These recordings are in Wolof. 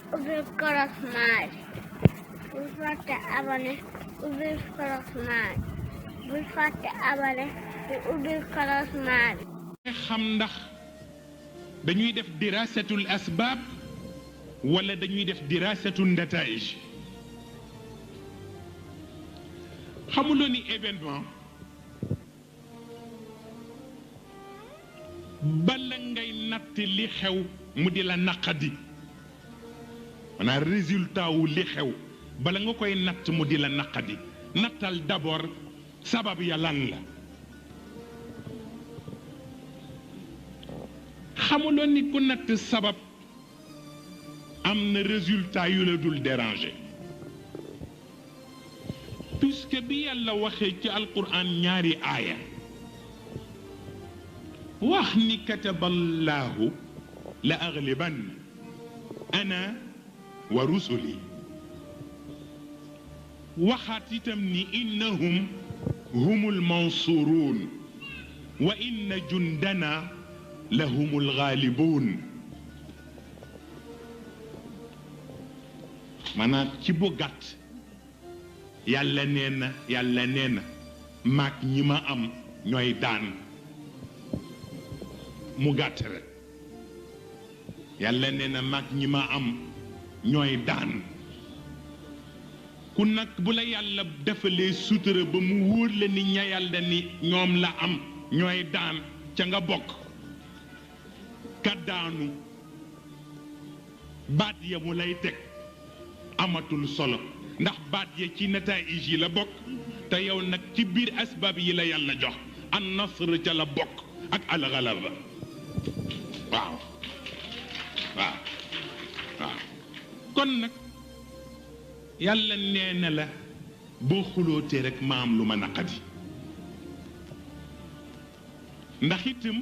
ubbil korosmaay bul fàtte abonné ubbil korosmaay bul fàtte abonné te ubbil korosmaay xam ndax dañuy def dirasatul asbaab wala dañuy def dirasatul nataij xamuloo ni événement bala ngay natt li xew mu di la naqadi maanaam résultat wu li xew bala nga koy natt mu di la naqadi nattal d'abord sabab ya lan la xamuloo ni ku natt sabab am na résultat yu la dul déranger puisque bi yàlla waxee ci alquran ñaari aaya wax ni kataballahu la agliban ana wa rusuli waxaat itam ni innahum humul mansurun wa inna jundana lahumul ghalibun maanaam ci bu gàtt yàlla nee na maag ñi ma am ñooy daan mu gàtt rek yàlla nee na maag ñi ma am ñooy daan ku nag bu la yàlla defalee sutura ba mu wóor la ni ña yàlla ni ñoom la am ñooy daan ca nga bokk ka daanu baat ya mu lay teg amatul solo ndax baat ya ci nataij yi la bokk te yow nag ci biir asbaab yi la yàlla jox an nasr ca la bokk ak al galaba waaw kon nag yàlla nee na la boo xulootee rek ma am lu ma naqadi ndax itam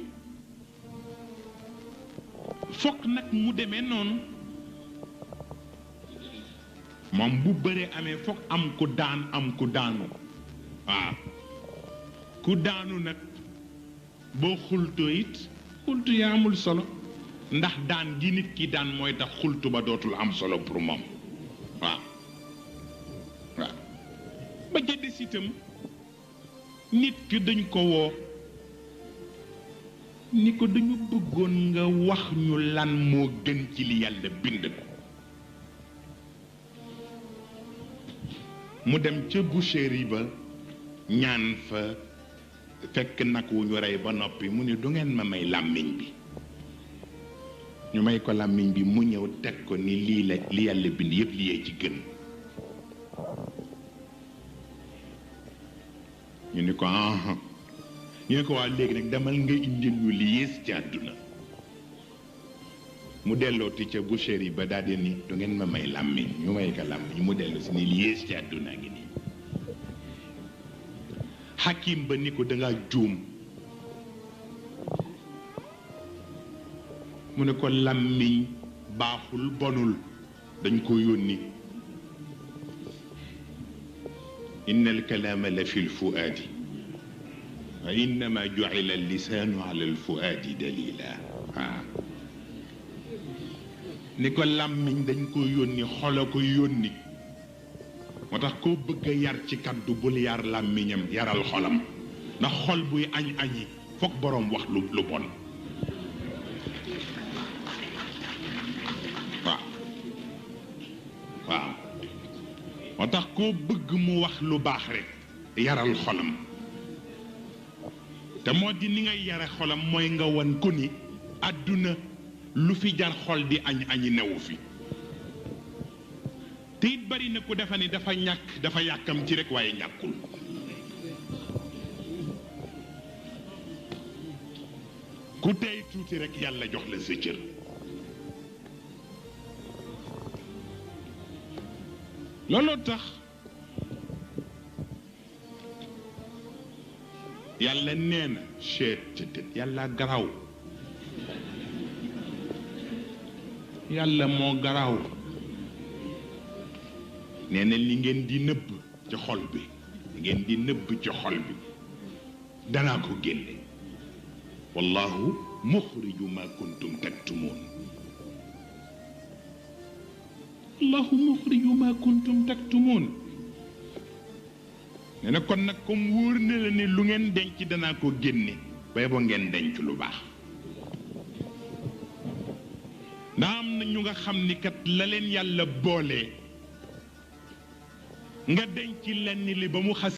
fokk nag mu demee noonu moom bu bëree amee fokk am ku daan am ku daanu waaw ku daanu nag boo xultoo it xultu yaa amul solo ndax daan gi nit ki daan mooy tax xultu ba dootul am solo pour moom waaw ba jëddes itam nit ki dañ ko woo ni ko dañu bëggoon nga wax ñu lan moo gën ci li yàlla bind mu dem ca boucherie ba ñaan fa fekk nag wu ñu rey ba noppi mu ne du ngeen ma may làmmiñ bi ñu may ko làmmiñ bi mu ñëw teg ko ni lii la li yàlla bind yëpp li yee ci gën ñu ni ko ñu ne ko waa léegi nag demal nga indil ñu li yées ci àdduna mu dellooti ca boucherie ba daal di ni du ngeen ma may làmmiñ ñu may ko làmmiñ mu dellu si ni li yées ci àdduna ngi nii xakim ba ni ko danga juum mu ne ko làmmiñ baaxul bonul dañ ko yónni inna alkalaama la fi lfuaadi wa innama jucila allisaanu ala alfuaadi dalila waaw ni ko làmmiñ dañ ko yónni xola ko yónni moo tax koo bëgg a yar ci kaddu bul yar làmmiñam yaral xolam ndax xol buy añi foog boroom wax lu bon waaw moo tax koo bëgg mu wax lu baax rek yaral xolam te moo di ni ngay yare xolam mooy nga wan ko ni àdduna lu fi jar xol di añi newu fi te it bari na ku defa ni dafa ñàkk dafa yàkkam ci rek waaye ñàkkul ku tey tuuti rek yàlla jox la sa cër looloo tax yàlla nee na cheet yàlla garaw yàlla moo garaw nee na li ngeen di nëbb ci xol bi li ngeen di nëbb ci xol bi danaa ko génne wallahu muxriju ma kuntum taktumoon allahu muxriju ma kuntum taktumun nee na kon nag comme wóor na la ne lu ngeen denc danaa ko génne bay bo ngeen denc lu baax ndax am na ñu nga xam ni kat la leen yàlla boole nga denc lenn li ba mu xas